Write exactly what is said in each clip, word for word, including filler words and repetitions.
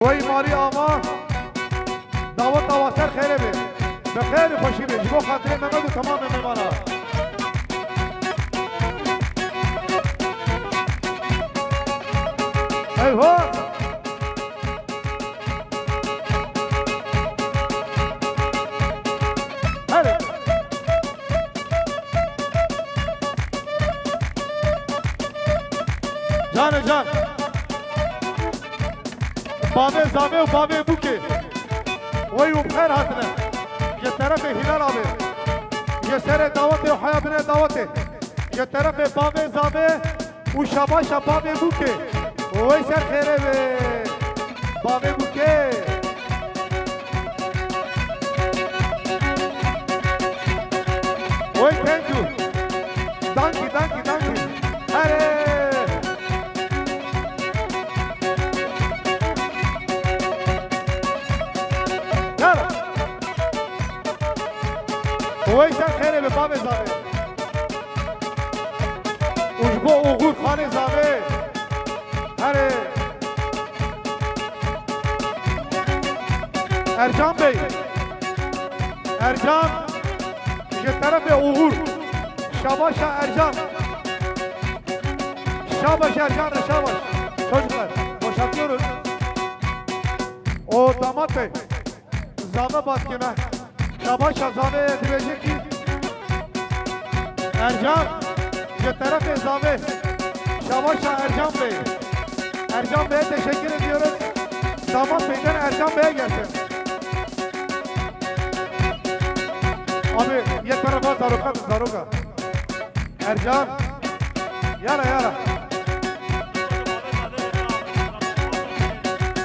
Wey malî ava, daweta wa ser xêrê be. Bi xêr û xweşî be. Ji bo xatirê Mehmet û temamê mêmana. Eyho! Hadi. Canê can. Bavê Zavê û bavê Bûkê. Wey û xêr hatine. Ji terefê Hilal abi. Ji serê dawetê û heya binê dawetê. Ji terefê bavê Zavê û şabaşa bavê Bûkê. Wey ser xêrê be. Bavê Bûkê. Wey thank you. Dankî, dankî, dankî. Erê. Yala. Wey ser xêrê be bavê Zavê. Û ji bo Oxur xanê Zavê. Herê. Ercan Bey. Ercan. Ji terefê Oxur. Şabaşa Ercan. Şabaş Ercan re şabaş. Çocuklar, boşaltıyoruz. O damat bey. Zave baskeme. Şabaşa Zave dibêje ki Ercan, ji terefê Zave. Şabaşa Ercan Bey. Ercan Bey'e teşekkür ediyoruz. Damat Bey'den Ercan Bey'e gelsin. Abi, yet beraber zaroka, zaroka. Ercan. Yala, yala.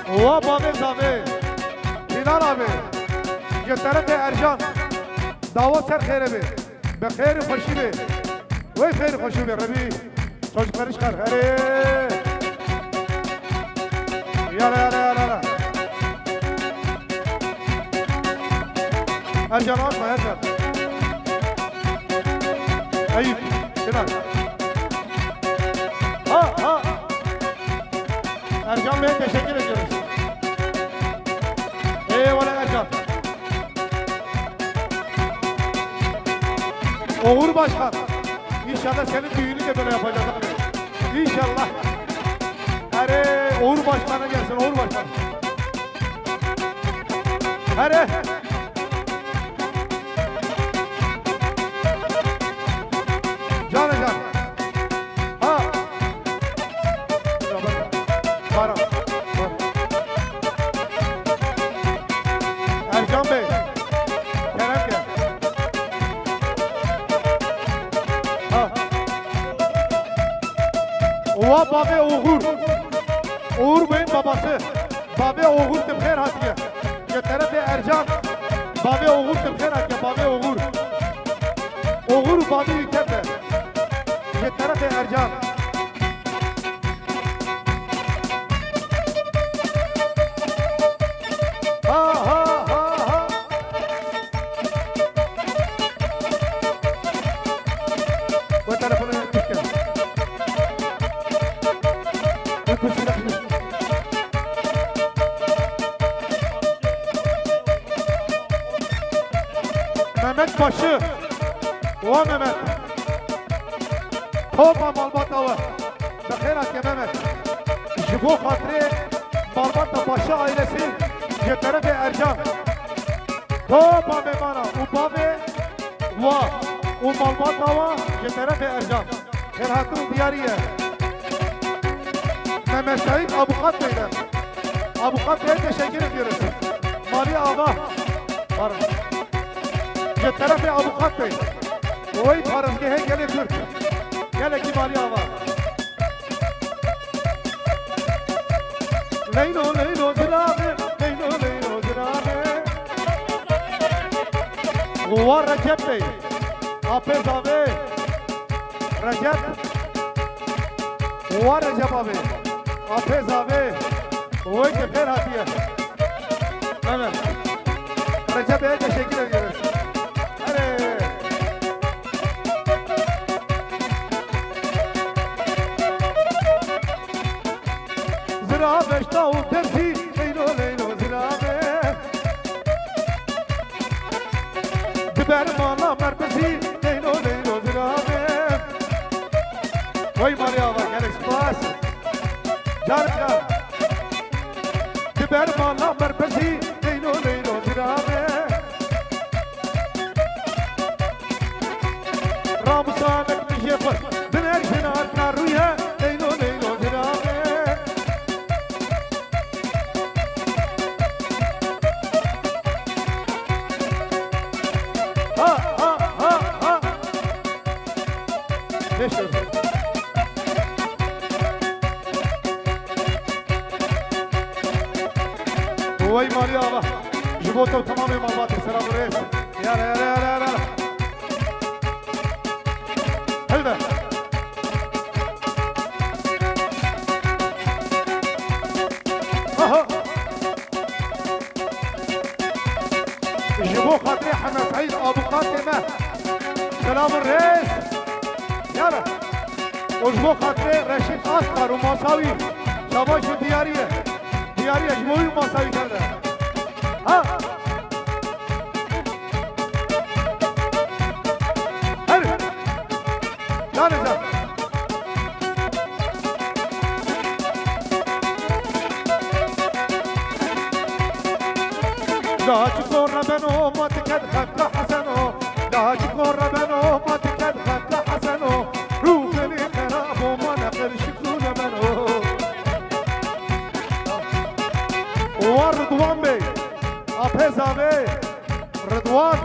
Wa bavê Zavê. Hilal abi. Ji terefê Ercan. Dawa ser xêre be. Bi xêr û xweşî be. Wey xêr û xweşî be. Rebî. Çocuklar iş kar. Herê. Yala, yala, yala, yala. Ercan atma, Ercan. Eyüp, Sinan. Ha, ha. Ercan Bey'e teşekkür ediyoruz. Eyvallah Ercan. Oğur Başkan, inşallah senin düğünü de böyle yapacağız abi. İnşallah. Hadi Oğur Başkan'a gelsin, Oğur Başkan. Hadi. Canı can. Ha. Para. Para. Ercan Bey. Kerem gel. Ha. Ova bavê Oğur. Oğur Bey'in babası. Bavê Oğur te bi xêr hatiye. Ji terefê Ercan. Bavê Oğur te bi xêr hatiye. Bavê Oğur. Oğur û bavê wî kete. Ji terefê Ercan. Ha, ha, ha, ha. Bu telefonu kuşke. Bu kuşke. Mehmet Başı. Wa Mehmet. Topa malbata we. Bi xêr hatiye Mehmet. Ji bo xatirê malbata Paşa ailesi ji terefê Ercan. Topa mêmana û bavê wa û malbata wa ji terefê Ercan. Xêrhatin û diyarî ye. Mehmet Said Abukat Bey'den. Abukat Bey'e teşekkür ediyoruz. Mali Ağa. Var. Ji terefê Abukat Bey. Oy parızgehê gelê Türk. Gelekî Mali Ağa. Leylo, leylo, zirave, leylo, leylo, zirave. Wa Recep Bey, Apê Zavê, Recep. Wa Recep abi, Apê Zavê, wey te xêr hatiye. Evet. Recep Bey'e teşekkür ediyoruz. Hadi. Zira beşta û dersî, leylo, Bermala merpizî, leylo leylo ziravê. Wey Maria va, gelek spas. Carka. Di bermala merpizî, leylo leylo ziravê. Ramusanek mijê xwe, biner jinar karûye, leylo leylo ziravê. Ha, ha, ha, ha. Beş dört. Wey Maria va. Ji bo te û temamê malbatê, selam û rêz. Yala, yala, yala, yala. Hilde. Aha. Ji bo xatirê Heme Seîd, avûkatê me. Selam û rêz. Yala. Û ji bo xatirê Reşîd Askar û masa wî. Şabaş û diyarî ye. Diyarî ye ji bo wî û masa wî tevde. Ha. Her. Canê can. Laçiko rebeno, ma diket xefta Heseno. Laçiko rebeno, ma diket xefta Heseno. Rûxelî xerabo, ma neqir şikrû rebeno. Wa Ridwan Bey, apê zavê, Ridwan.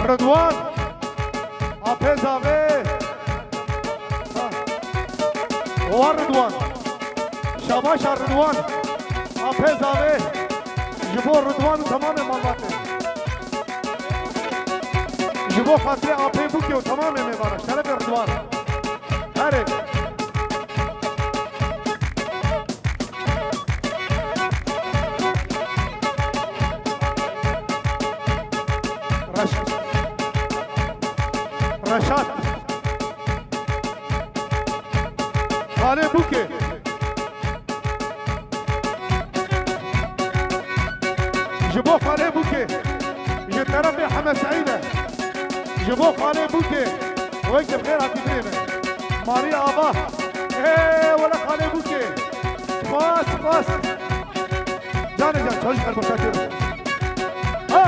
Ridwan. Apê zavê. Ha. Wa Ridwan. Şabaş a Ridwan. Apê zavê. Ji bo Ridwan û temamê malbatê. Ji bo xatirê apê Bûkê û temamê mêvana. Şerefê Ridwan. Herê. Reş-, Reşat. Xalê Bûkê. Ji bo Xalê Bûkê. Ji terefê Heme Seîd e. Ji bo Xalê Bûkê. Wek bi xêr hatî birê me. Marî Ava. Ê, wele Xalê Bûkê. Spas, spas. Canê can, çalış kar başa kir. Ha!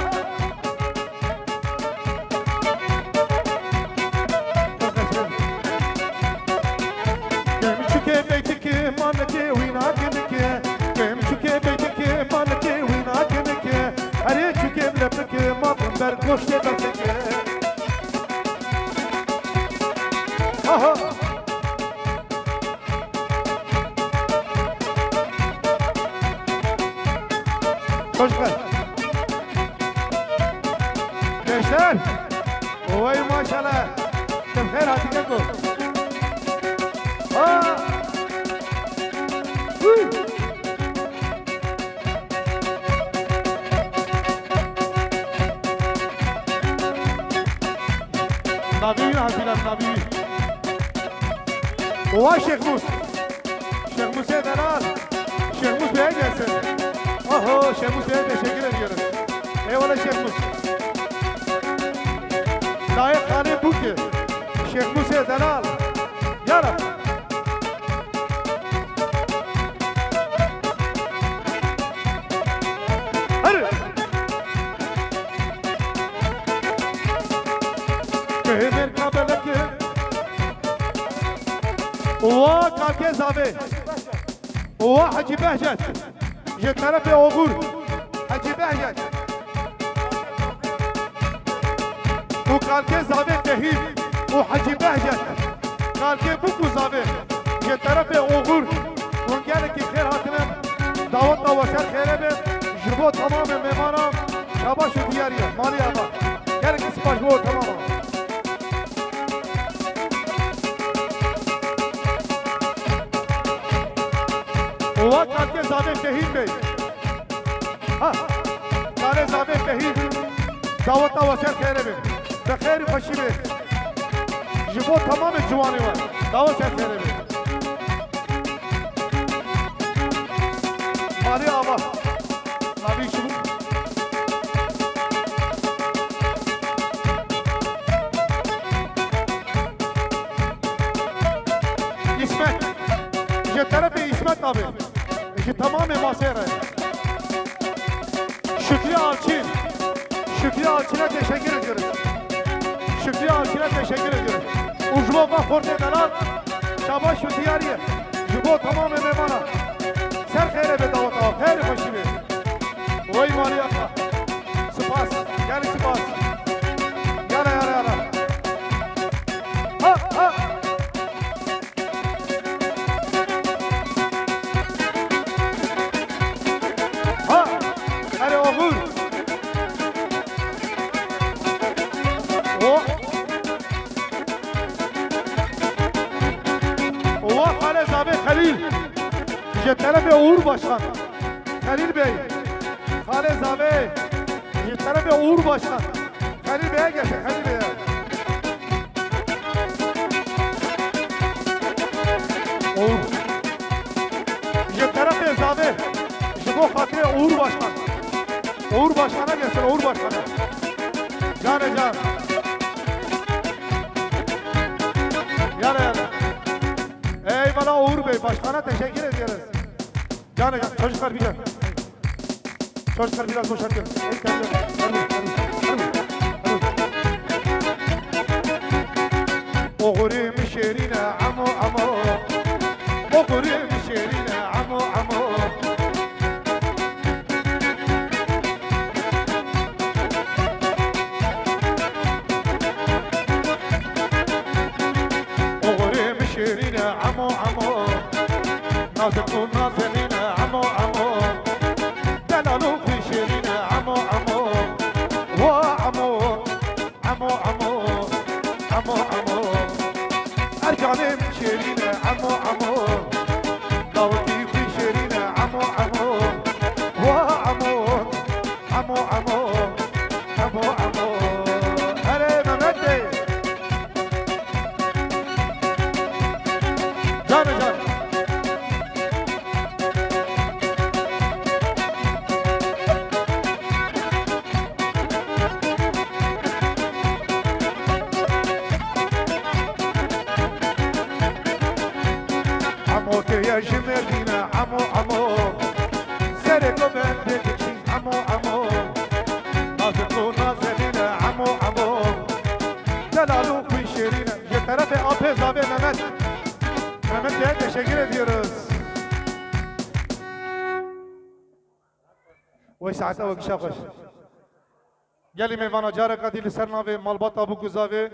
Kemçikê beytikê manekê wî nakinike. Kemçikê beytikê manekê wî nakinike. Herê çikê lepikê ma bin ber goştê bertikê. Aha! Hoş geldin. Gençler. Oy maşallah. Te bi xêr hatî keko. Ha. Hû. Navî wî hatî lan, navî wî. Owa Şêxmûs. Şêxmûsê delal. Şêxmûs Bey'e gelsin. Oho, Şêxmûs Bey'e teşekkür ediyoruz. Eyvallah Şêxmûs. Layık Xalê Bûkê. Şêxmûsê delal. Yara. Hadi. Kehê Mêrka Belekê. Wa Kalkê Zavê. Wa Hecî Behcet. Ji terefê Oxur. Hecî Behcet. Û Kalkê Zavê Tehîr û Hecî Behcet. Kalkê Bûk û Zavê. Ji terefê Oxur. Hûn gelekî xêr hatine. Daweta we ser xêre be. Ji bo temamê mêvanan. Şabaş û diyariye. Malî ava. Gelekî spas ji bo temama. Wa Kalkê Zavê Fehîm Bey. Ha. Kalê Zavê Fehîm. Daweta we ser xêre be. Bi xêr û xweşî be. Ji bo temamê ciwanê we. Dawa ser xêre be. Malê ava. Navî çi bû? Kısmet abi. Ji tamamê masê re. Şükrü Alçin. Şükrü Alçin'e teşekkür ediyoruz. Şükrü Alçin'e teşekkür ediyoruz. Û ji bo va xortê delal, şabaş û diyarî ye. Ji bo tamamê mêvana. Ser xêrê be dawet awa. Xêrê xweşî be. Wey maliyaka. Spas. Gelî spas. Yala, yala, yala. Ha, ha. Ha! Erê oxir. O. Owa Xalê Zavê Xelîl. Ji terefê Uğur Başkan. Xelîl Bey. Xalê Zavê. Ji terefê Uğur Başkan. Xelîl Bey'e geçin, Xelîl Bey'e. Uğur. Ji terefê Zavê, ji bo xatirê Uğur Başkan. Uğur Başkan'a geçsin, Uğur Başkan'a. Canê can. Yala yala. Eyvallah Uğur Bey, başkana teşekkür ediyoruz. Canê can, çocuklar bir can. Çocuklar biraz boşaltın. Oxurî min şêrîne emo emo. Oxurî min şêrîne emo emo. Oxurî min şêrîne emo emo. Nazik û nazenîne emo emo. Delal û xwîşêrîne emo emo. Wa emo, emo emo, emo emo. Erkanê min şêrîne emo emo. Dawetî xwîşêrîne emo emo. Wa emo, emo emo, emo emo. Erê Mehmet Bey. Canê can. Emo tê ye ji Mêrdîne, emo, emo. Serê ku bendê diçî, emo, emo. Nazik û nazenîne, emo, emo. Delal û xwîşêrîne. Ji terefê Apê Zavê Mehmet. Mehmet Bey'e teşekkür ediyoruz. Wey saete we gişa xweş. Gelî mêvana careka dî li ser navê malbata bûk û zavê.